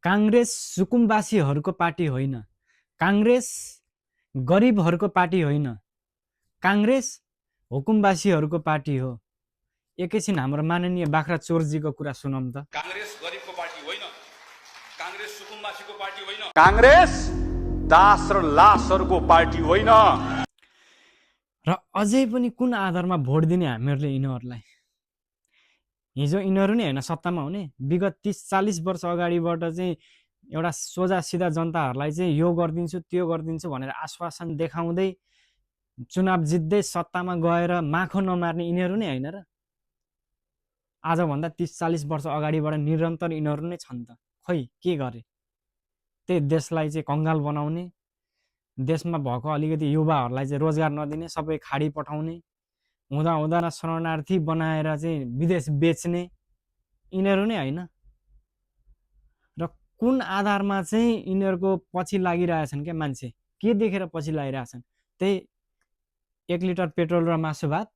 Congress सुकुम्बासीहरूको party होइन, काङ्ग्रेस गरिबहरूको party होइन, काङ्ग्रेस हुकुमबासीहरूको पार्टी हो। एकैछिन हाम्रो माननीय बाख्रा चोरजीको कुरा सुनौँ त। काङ्ग्रेस गरिबको पार्टी होइन, काङ्ग्रेस सुकुम्बासीको पार्टी होइन, काङ्ग्रेस दास र लासहरूको पार्टी होइन। र अझै पनि कुन आधारमा भोट दिने हामीहरूले यिनीहरूलाई? हिजो यिनीहरू नै होइन सत्तामा हुने, विगत 30-40 वर्ष अगाडिबाट चाहिँ एउटा सोझा सिधा जनताहरूलाई चाहिँ यो गरिदिन्छु त्यो गरिदिन्छु भनेर आश्वासन देखाउँदै चुनाव जित्दै सत्तामा गएर माखो नमार्ने यिनीहरू नै होइन र? आजभन्दा 30-40 वर्ष अगाडिबाट निरन्तर यिनीहरू नै छन् त। खै के गरे? त्यही देशलाई चाहिँ कङ्गाल बनाउने, देशमा भएको अलिकति युवाहरूलाई चाहिँ रोजगार नदिने, सबै खाडी पठाउने, हुँदा हुँदा शरणार्थी बनाएर चाहिँ विदेश बेच्ने यिनीहरू नै होइन र? कुन आधारमा चाहिँ यिनीहरूको पछि लागिरहेछन् क्या मान्छे? के देखेर पछि लागिरहेछन्? त्यही 1 लिटर पेट्रोल र मासु भात।